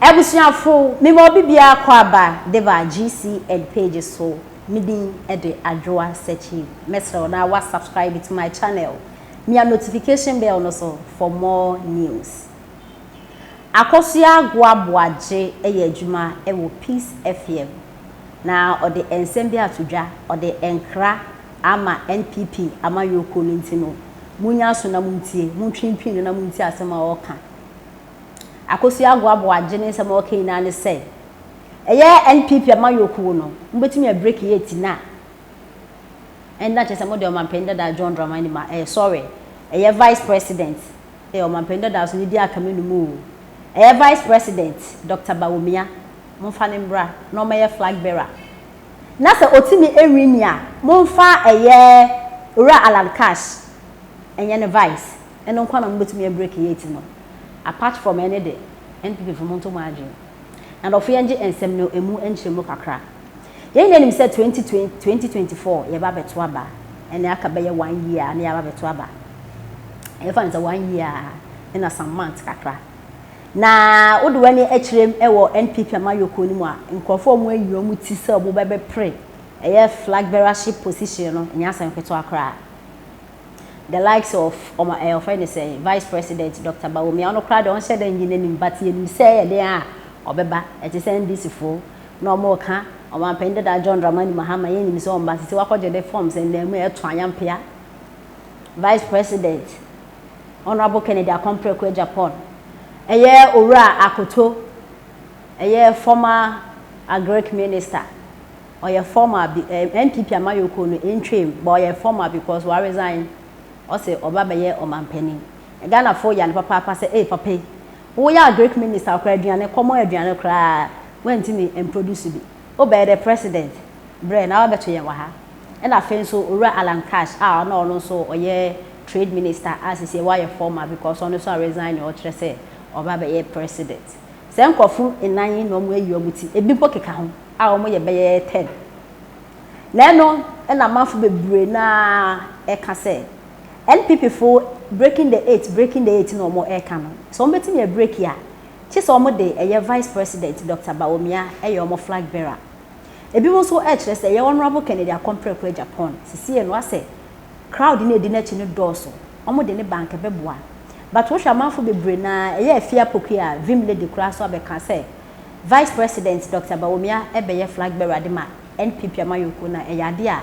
Abusuafo, mema obi biara kɔ aba de ba GCN page so. Me din de Adwoa Sekyi. Mɛsrɛ wo na wa subscribe to my channel. Mia notification bell no so for more news. Akosua Agoa Boagye yɛ adwuma wɔ Peace FM na ɔde nsɛm bi ato dwa, ɔde nkra ama NPP amanyɔkuo no nti no, monyɛ aso na montie, montwintwin no na montie asɛm a ɔreka. Akosua Agoa Boagye ne nsɛm a ɔreka nyinaa ne sɛ, ɛyɛ NPP amanyɔkuo no, mobɛtumi abreaki yɛ ti no a, ɛnna kyerɛ sɛ mode ɔmanpanin dada John Dramani Ma, eh, sorry, ɛyɛ Vice President, eh, ɔmanpanin dada so ne di aka m'anum o, ɛyɛ Vice President Doctor Bawumia, momfa no mbra na ɔmmɛyɛ flag bearer. Na sɛ ɔtumi winni a, momfa ɛyɛ Owura Alan Cash nyɛ ne Vice, ɛno nko ara na mobɛtumi abreaki yɛ ti no. Apart from ɛno de, NPP fo monto mo adwene. Na dɔfo yɛngye nsɛm no ɛmu nkyerɛmu kakra. Yɛn nyinaa nim sɛ 2020, 2024 yɛba abɛto aba. Ɛnɛ aka bɛyɛ one year a na yɛaba abɛto aba. Yɛfa no sɛ one year a ɛna some months kakra. Na wode w'ani akyerɛ mu wɔ NPP amayɔkuo no mu a, nkurɔfoɔ a wɔayi wɔn ti sɛ wɔbɛbɛpere ɛyɛ flag bearership position no, ɛnyɛ asɛm ketewa koraa. The likes of ɔma ɛɛ ɔfrɛ ne sɛ Vice President Doctor Bawumia, ɔno koraa deɛ ɔnhyɛ da nyi n'anim but yɛnim sɛ ɛyɛ den a ɔbɛba. Ɛte sɛ NDC foɔ na wɔreka Ɔmanpanin dada John Dramani Mahama, yɛnim sɛ ɔmba, sisi wakɔgye ne forms ɛnna mu ɛto ayampea. Vice President Honourable Kennedy Akompreko Agyapong, ɛyɛ Owura Akoto, ɛyɛ former Agric Minister, ɔyɛ former bi eh, NPP amayɔkuo no ntwaam, but ɔyɛ former because wa resign, ɔse ɔba bɛyɛ ɔmanpanin. Ghanafoɔ ya no papaapa sɛ ei papa yi, woyɛ Agric Minister koraa aduane, kɔmɔ aduane koraa woantumi mproduce bi, wobɛyɛ dɛ President brɛ na wabɛto yɛn wɔ ha. Ɛna afei nso Owura Alan Cash a na ɔno nso ɔyɛ Trade Minister a seesei wayɛ former because ɔno nso a resign ɔkyerɛ sɛ ɔba abɛyɛ President. Saa nkurɔfo nnan yi na wɔn ayi wɔn ti, ebi mpo keka ho a wɔn yɛ bɛyɛ ten. Na ɛno na amanfo bebree no ara ɛka sɛ NPP fo breaking the eight, breaking the eight na wɔn ɛka no. Sɛ wɔn bɛtumi a break a, kye sɛ wɔn de ɛyɛ Vice President Doctor Bawumia ɛyɛ wɔn flag bearer. Ebinom nso ɛkyerɛ sɛ ɛyɛ Honourable Kennedy Akompreko Agyapong, sesie no asɛ crowd no a edi n'akyi no dɔɔso, wɔn de ne ba anka ɛbɛboa. But wohwɛ amanfo bebree no ara, ɛyɛ Afie Apoku a Vim Lady koraa nso abɛka sɛ Vice President Doctor Bawumia bɛyɛ flag bearer de ma NPP amanyɔkuo no a, ɛyɛ adeɛ a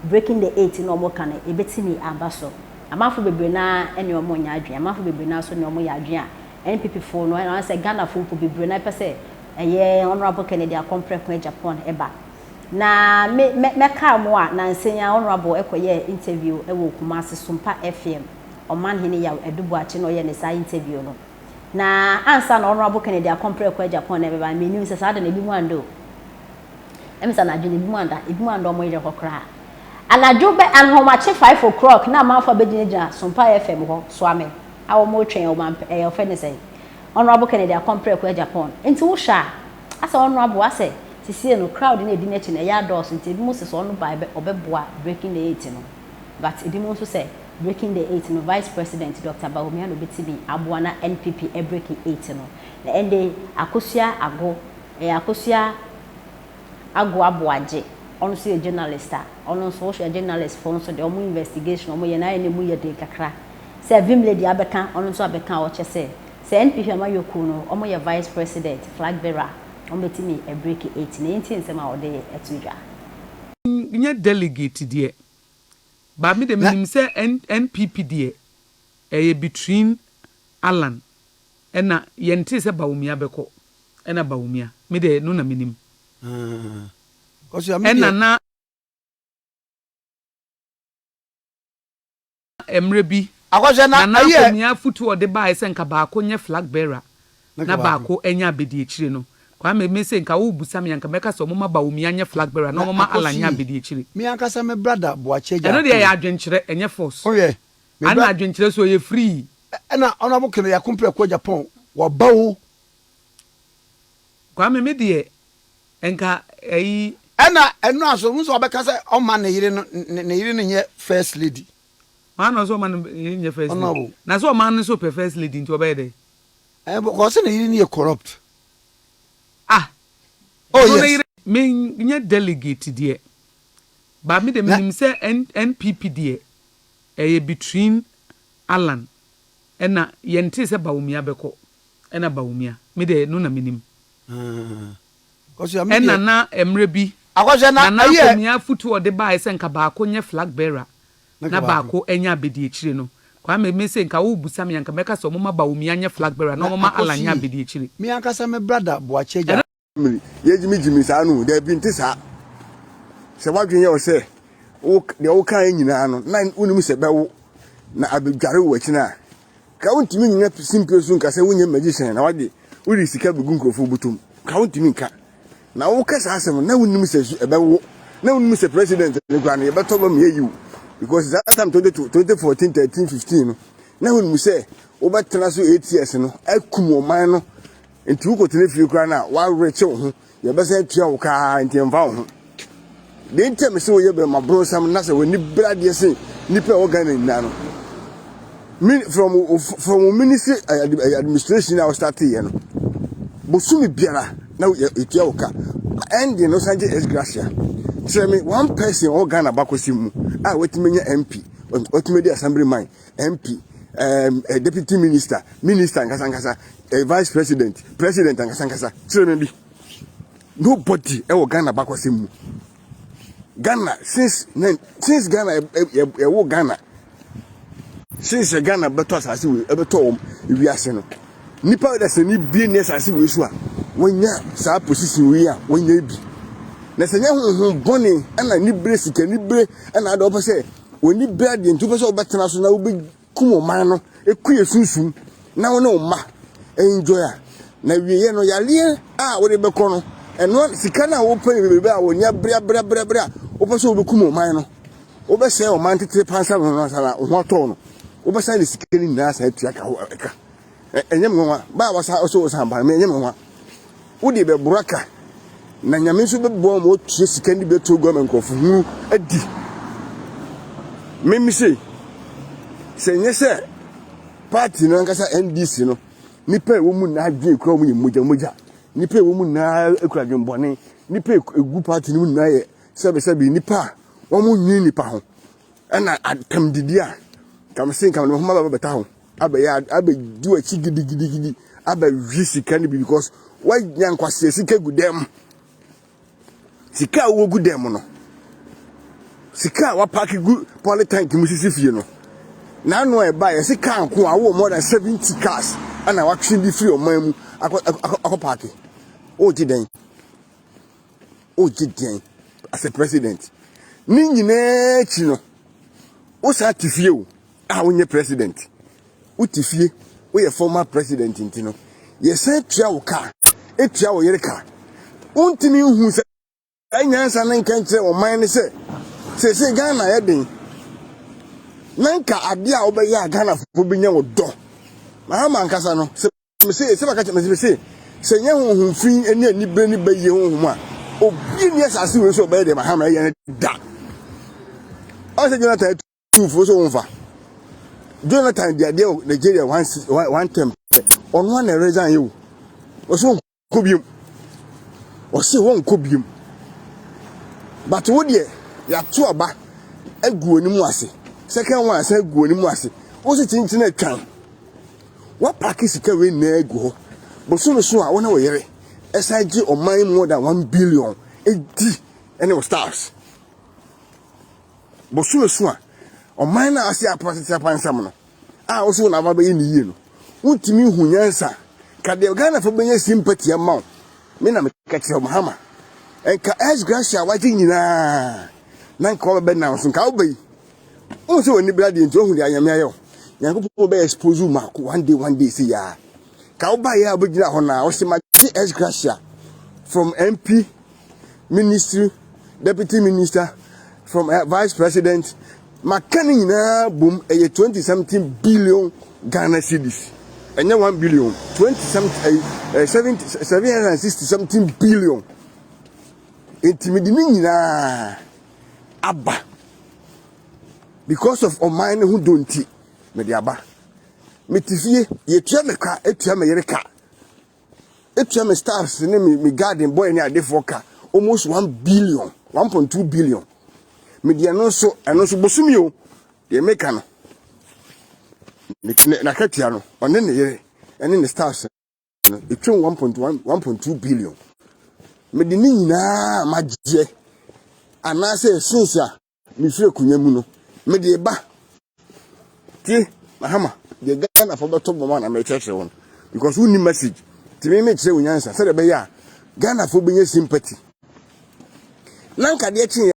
breaking the eight no a wɔka no ɛbɛtumi aba so. Amanfo bebree no ara ne wɔn nyɛ adwene, amanfo bebree no ara nso ne wɔn yɛ adwene a NPP foɔ no anaasɛ Ghanafoɔ mpo bebree no ara pɛ sɛ ɛyɛ Honourable Kennedy Akompreko Agyapong ba. Na me mɛ mɛkaa mo a nansa yi ara Honourable kɔyɛɛ interview wɔ Kumasi Sompa FM, Ɔmanhene Yaw Adu Boakye na ɔyɛɛ ne saa interview no. Na ansa na Honourable Kennedy Akompreko Agyapong na ɛbɛba no, mennim sɛ saa da no ebinom anda o. Ɛm sɛ anadwo no ebinom anda, ebinom anda wɔn yere hɔ koraa. Anadwo bɛ anhomakye 5 o'clock na amanfoɔ abɛgyinagyina Sompa FM hɔ, Soame, a wɔretwɛn ɔman ɛyɛ ɔfɛ ne sɛn, Honourable Kennedy Akompreko Agyapong. Nti wohwɛ a, asɛ Honourable asɛ Sesie no crowd no a edi n'akyi no ɛyɛ adɔɔso nti ebinom se sɛ ɔno ba a ɔbɛboa breaking the eight no but ebinom nso sɛ breaking the eight no vice president Doctor Bawumia na obetumi aboa na NPP abreki eight no na ɛnde Akosua Ago ɛyɛ Akosua Ago Aboagye ɔno nso yɛ journalist a ɔno nso wohwɛ journalist foɔ nso deɛ wɔn investigation wɔn yɛ no ayɛ na emu yɛ den kakra sɛ Vim lady abɛka ɔno nso abɛka a ɔkyɛ sɛ sɛ NPP amayɔkuo no wɔn yɛ vice president flag bearer wɔbɛtumi abreaki eight na yɛntie nsɛm a ɔde ato dwa. Nyɛ delegate deɛ but me deɛ menim sɛ NPP deɛ ɛyɛ between Allan ɛna yɛntee sɛ Bawumia bɛkɔ ɛna Bawumia me deɛ ɛno na menim ɛna na Mmerɛ bi, Akɔhwɛ na Nana ɛyɛ. Akomea afutuo a ɔde baeɛ sɛ nka baako nyɛ flag bearer Na na nka baako. baako nyɛ abɛdiakyire no, Kwame, me se nka worebisa me a, nka mɛka sɛ wɔmma Bawumia nyɛ flag bearer na Na wɔmma Allan nyɛ Akosua, abɛdiakyire. me ankasa me brada Boakye Ɛno deɛ Agyarko. ɛyɛ adwenkyerɛ, ɛnyɛ force. Wohwɛ, me Ana bra. adwenkyerɛ so ɛyɛ free. Ɛna Honourable Kennedy Akompreko Agyapong, waba o. Kwame, me deɛ nka ɛyi. Ɛna ɛno a so, wohu sɛ ɔbɛka sɛ ɔmma ne yere no, ne yere no nyɛ first lady. Ɔno na ɔsɛ ɔma no yere nyɛ first lady. Honourable. Na sɛ ɔman no nso pɛ first lady nti ɔbɛyɛ dɛn? Ɛɛ because ɔsɛ ne yere no yɛ corrupt. Oh Ɔno ne yes. yere. Me nyɛ delegate deɛ but me deɛ Na. menim sɛ NPP deɛ ɛyɛ between Allan ɛna yɛntee sɛ Bawumia bɛkɔ ɛna Bawumia me deɛ ɛno na menim. Akosua me Ɛna deɛ. na mmerɛ bi Akosua na Nana ɛyɛ. Akomea afutuo a ɔde baeɛ sɛ nka baako nyɛ flag bearer Na na nka baako. baako nyɛ abɛdiakyire no, Kwame me se nka worebisa me a nka mɛka sɛ wɔmma Bawumia nyɛ flag bearer na Na wɔmma Allan nyɛ Akosie, abɛdiakyire. me ankasa me brada Boakye Ɛno Agya. Mmiri, yɛgyimigyimi saa no, daabi nte saa. Sɛ w'adwene yɛ wo sɛ wo deɛ wokaeɛ nyinaa no na wonim sɛ bɛwo na abɛdware wo akyi no a, ka wontumi nnyina simpie so nka sɛ wonyɛ magician na wade wode sika bɛgu nkurɔfoɔ bɔtɔm. Ka wontumi nka. Na woka saa asɛm no na wonim sɛ ɛbɛwo na wonim sɛ president no koraa no yɛbɛtɔ ba mu yɛyi wo because saa time 2014 13 15 no na wonim sɛ wobɛtena so 8 years no akum ɔman no. Nti wokɔtena fie koraa no a, woawerekye wo ho, yɛbɛsan atua wo ka ara nti ɛmfa wo ho. Deɛ nti a mese woyɛ bɛrima bronsam na sɛ w'ani bere adeɛ sen nnipa a ɛwɔ Ghana nyinaa no, min, from, from wo ministry eh, eh, administration a wostarteeɛ no, bosome biara na yɛtua wo ka. Ɛnde no san gye ex gratia. Kyerɛ me one person ɔwɔ Ghana bakɔsɛm mu a watumi anya MP, watumi adi assemblyman, MP, um, eh, deputy minister, minister ankasa ankasa, eh, vice president, president ankasa ankasa. Kyerɛ me bi. Nobody ɛwɔ Ghana bakɔsɛm mu. Ghana since since Ghana ɛwɔ Ghana since Ghana bɛtɔ asase wei ɛbɛtɔ wɔn wiase no nipa dasani bie ne asase wei so a wɔnya saa position wei a wɔnya bi na sɛ nyɛ honhom bɔne ɛna nibere sika nibere ɛna adɔ ɔpɛ sɛ W'ani bere adeɛ nti wopɛ sɛ wobɛtena so na wobɛkum ɔman no, ɛku yɛ sunsum na wo ne wo mma enjoy a, na wieɛ no yareɛ a wode bɛkɔ no, ɛno sika no a wopɛ no bebrebe a wɔnya bere a wopɛ sɛ wobɛkum ɔman no, wobɛsɛe ɔman tete pansa no no ansa na wo ho atɔ no, wobɛsan de sika no nyinaa san atua ka ho ɛka. Ɛnyɛ me nwanwa. Ba a wasa ɔsɛ ɔsan ba no, ɛnyɛ me nwanwa. Wode bɛboro aka, na Nyame nso bɛboa ma wɔatua sika no bi ato agu ama nkurɔfo hunu adi. Meme sei, sɛ nyɛ sɛ party no ankasa NDC no, nipa a ɛwɔ mu nyinaa adwene kura wɔn yɛ mogya mogya, nipa a ɛwɔ mu nyinaa kura adwembɔne, nipa a ɛgu party no mu nyinaa yɛ sɛbesɛbe nipa a wɔn nwene nipa ho, ɛna atamdidi a, kamse nka mede me ho bɛba bɛta ho. abɛyɛ abɛdi w'akyi gidigidigidi abɛwe sika no bi because woanya nkwaseɛ sika gu dɛm sika a wowɔ gu dɛm no sika a wapaake gu polytank mu sisi fie no n'ano a ɛba yɛsi kaa nko a wowɔ more than 70 cars ɛna watwe bi firi ɔman mu akɔ akɔ akɔ paake wogye dɛn wogye dɛn as a president ne nyinaa akyi no wosan te fie o a wonyɛ president wote fie woyɛ former president nti no yɛsan tua wo ka etua wo yere ka wontumi nhu sɛ nyansa ne nka nkyerɛ ɔman ne sɛ seesei Ghana yɛ den na nka adeɛ a wobɛyɛ a Ghanafoɔ bɛnya wo dɔ Mahama ankasa no sɛ mese sɛ bɛka kyerɛ mese mese sɛ nyɛ honhom fi ne anibere ne bɛyie honhom a obi nni asase wei so ɔbɛyɛ deɛ Mahama ɛyɛ no da ɔsɛ Jonathan Tumfoɔ sɛ wɔmfa Jonathan di adeɛ wɔ Nigeria one one term pɛ ɔno ana resign yɛ o ɔsɛ wɔnkɔ biom ɔsɛ wɔnkɔ biom but wo deɛ yɛato aba agu anim ase second one asan agu anim ase wo sɛ kyinkyin atwan woapake sika wei nyinaa agu hɔ bosome so a wo ne wo yere ɛsan gye ɔman more than 1 billion ɛdi ɛne wo staffs Bosome so a ɔman no a ase apɔtete apansam no a wo so wo na aba bɛyɛ ne yie no, wontumi nhu nyansa. Ka deɛ Ghanafo bɛnya sympathy ama wo. Me na meka kyerɛ wo Mahama. Nka ex gratia a wagye nyinaa na nka wabɛbɛ nam so nka woba yi. Wohu sɛ w'ani bra deɛ nti woahu deɛ anyame ayɛ wo. Nyankopɔn bɛ expose wo mako one day one day sɛ yaa. Ka woba yɛ a wobɛgyina hɔ na wose magye ex gratia from MP ministry deputy minister from uh, vice president maka ne nyinaa bom ɛyɛ 20 something billion Ghana cedis ɛnyɛ 1 billion 20 something eh, 70 760 something billion nti mede ne nyinaa aba because of ɔman ne ho dɔ nti mede aba mete fie yɛtua me ka etua me yere ka. Etua me staffs ne me me garden boy ne adefoɔ ka almost 1 billion, 1.2 billion. Mede ɛno nso, ɛno nso bosomi o, deɛ meka no n'akatua no, ɔne ne yere ɛne ne staffs no, etwam 1.1, 1.2 billion. Mede ne nyinaa magyeɛ anaasɛ since a mefiri akonnwa mu no, mede ba tie Mahama deɛ, Ghanafoɔ bɛtɔ bɔn na mekyerɛkyerɛ wɔn because wonni message. Nti me mekyerɛ wo nyansa sɛdeɛ ɛbɛyɛ a Ghanafoɔ bɛnya sympathy na nkadeɛ kyeeɛ.